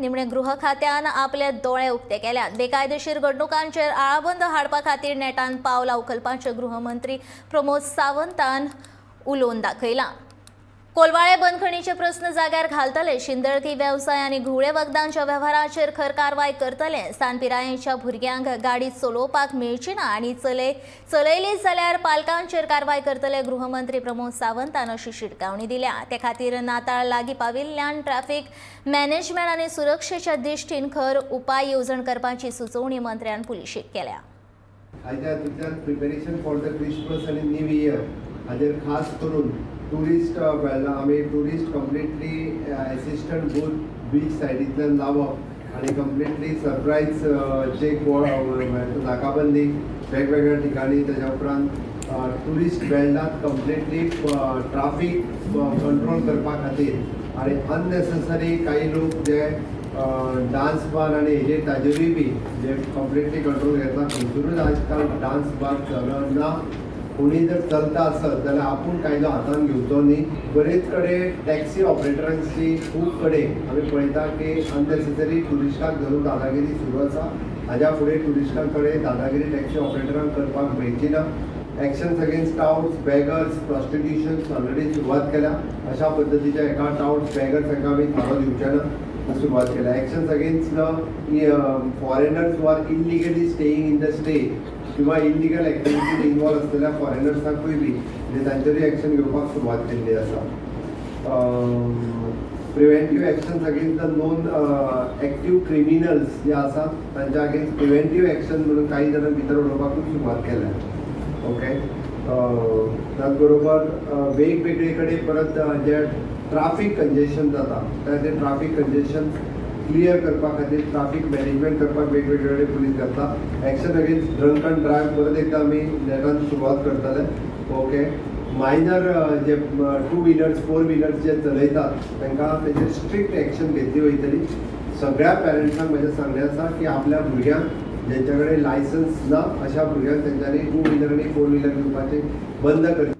निमणे गृह खात्यान आपले दोळे उक्ते केल्यात. बेकायदेशीर घडणुकांचेर आळाबंद हाडपा खातीर नेटान पावलां उखलपाचें गृहमंत्री प्रमोद सावंतान उलोवन दाखयलां. कोलवाळे बंदखणीचे प्रस्न जाग्यार घालतले. शिंदळकी वेवसाय आनी घुंवळे वखदांच्या वेव्हाराचेर खर कारवाय करतले. सान पिरायेच्या भुरग्यांक गाडी चलोवपाक मेळची ना आनी चलयली जाल्यार पालकांचेर कारवाय करतले, गृहमंत्री प्रमोद सावंतान अशी शिटकावणी दिल्या. ते खातीर नाताळ लागीं पाविल्ल्यान ट्रॅफिक मॅनेजमेंट आनी सुरक्षेच्या दृश्टीन खर उपाय येवजण करपाची सुचोवणी मंत्र्यान पुलिशेक केल्या. हाच्या हातूंतल्यान प्रिपेरेशन फॉर the Christmas आनी न्यू इयर हाजेर खास करून ट्युरिस्ट वेळार आमी tourist completely assistant booth beach सायडींतल्यान लावप आनी कंप्लिटली सरप्रायज चेक नाकाबंदी वेगवेगळ्या ठिकाणी. त्याच्या उपरांत ट्युरिस्ट बेल्टात कंप्लिटली ट्राफीक कंट्रोल करपा खातीर आनी अननेसेसरी काही लोक जे डान्स बार आनी हेजेर ताजेरूय बी जे कंप्लिटली कंट्रोल घेतला. खंयसरूच आजकाल डान्स बार चलना. कोणी जर चलता आसत जाल्यार आपूण कायदो हातान घेवचो न्ही. बरेच कडेन टॅक्सी ऑपरेटरांची खूब कडेन आमी पळयता की अननेसेसरी ट्युरिस्टाक धरून दादागिरी सुरू आसा. हाज्या फुडें ट्युरिस्टां कडेन दादागिरी टॅक्सी ऑपरेटरांक करपाक मेळची ना. Actions against touts, beggars, prostitutions already सुरवात केल्या. अशा पद्दतीच्या एका टाउट्स, बेगर्स हांकां आमी थारो दिवचे ना, सुरवात केल्या. Actions against the foreigners who are illegally staying in the state किंवा इलिगल एक्टिविटीज इन्वॉल्व आसलेल्या फॉरेनर्सांकूय बी म्हणजे तांचेरूय एक्शन घेवपाक सुरवात केल्ली आसा. Preventive actions against the known active criminals जे आसात, तांच्या अगेन्स्ट प्रिव्हेंटीव एक्शन म्हणून काही जाणांक भितर उडोवपाकूय सुरवात केल्या. ओके, त्याच बरोबर वेगवेगळे कडेन परत जे ट्राफीक कंजेशन जाता, ते ट्राफीक कंजेशन क्लियर करपा खातीर, ट्राफीक मॅनेजमेंट करपाक वेगवेगळे कडेन पुलीस घातला. Action against drunk and drive परत एकदा आमी नेटान सुरवात करतले. ओके, मायनर जे टू व्हिलर्स, फोर व्हिलर्स जे चलयतात, तांकां तेजेर स्ट्रिक्ट एक्शन घेतली वयतली. सगळ्या पेरंट्सांक म्हजें सांगणें आसा की आपल्या भुरग्यांक, ज्यांच्या कडेन लायसन्स ना, अशा भुरग्यांक तेंच्यांनी टू व्हिलर आनी फोर व्हिलर दिवपाचें बंद करचें.